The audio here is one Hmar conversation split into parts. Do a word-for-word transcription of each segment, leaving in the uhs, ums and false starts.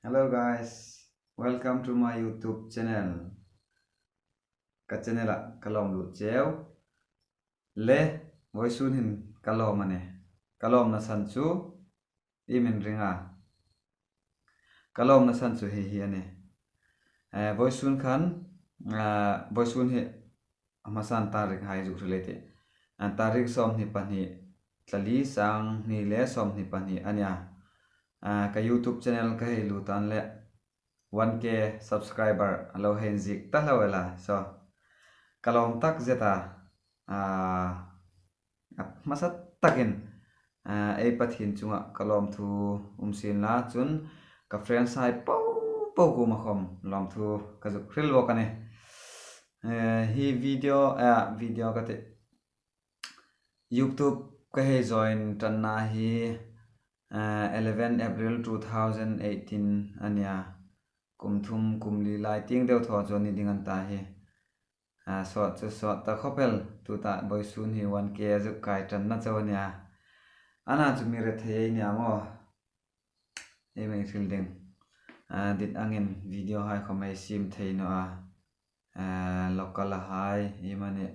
Hello guys, welcome to my YouTube channel. Ka channel-a ka lawm lut cheu. Le, vawisun hin ka lawm a nih. Ka lawmna san chu, i min ring a. Ka lawmna san chu hi hi a nih. Eh, vawisun khan, ah, vawisun hi a hmasan tarik hai zuk hril ei tih. Ah, tarik sawmhni pahni, tla li, sang hni le sawmhni pahni a nih a. Ah, ka YouTube channel ka hei lut an le one K subscriber a lo hei inziek ta hlak el a. So, ka lawm tak zet a, ah, a hmasa takin, ah, ei Pathien chunga ka lawmthu um sien la, chun ka friends hai po po kuoma khom lawmthu ka zuk hril bawk a nih. Eh, hi video, eh, video ka tih. YouTube ka hei join ṭanna hi, eh, eleven April two thousand eighteen a nih a. Kum thum, kum li lai tieng deu thaw chu a ni ding an ta hi. Ah, sawt chu sawt ta khawp el, tuta vawisun hi one K a zuk kai ṭanna chau a nih a. Ana chu mi rethei ei ni a maw. Ei mi hril ding. Ah, dit angin video hai khom ei siem thei naw a. Ah, local-a hai, i mani,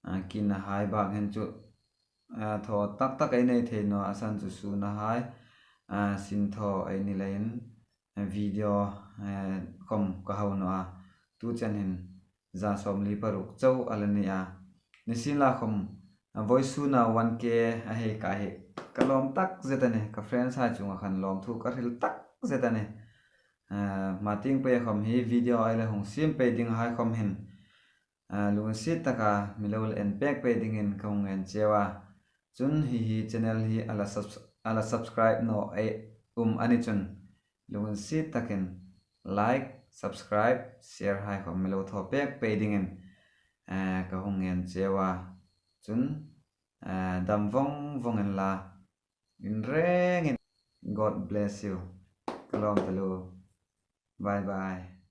ah, kin-a hai bak hin chu, ah, thaw tak tak ei nei thei naw a, a san chu sun-a hai, ah, sin thaw ei ni leiin, ah, video, eh, khom ka hau naw a. Tu chen hin za sawmli paruk chau a la ni a. Nisienlakhom, a vawisuna one K a hei kai hi ka lawm tak zet a nih, ka friends hai chunga khan lawmthu ka hril tak zet a nih. Ah, hma tieng pei khom hi video ei la hung siem pei ding hai khom hin, ah, lunginsiet taka mi lo la en pek pei dingin ka hung ngen cheu a. Chun hi hi channel hi a la subs-, a la subscribe naw ei um a ni chun, lunginsiet takin like, subscribe, share hai khom mi lo thaw pek pei dingin, eh, ka hung ngen cheu a. Chun, eh, dam vawng vawng inla, inrengin God bless you. Ka lawm taluo. Bye bye.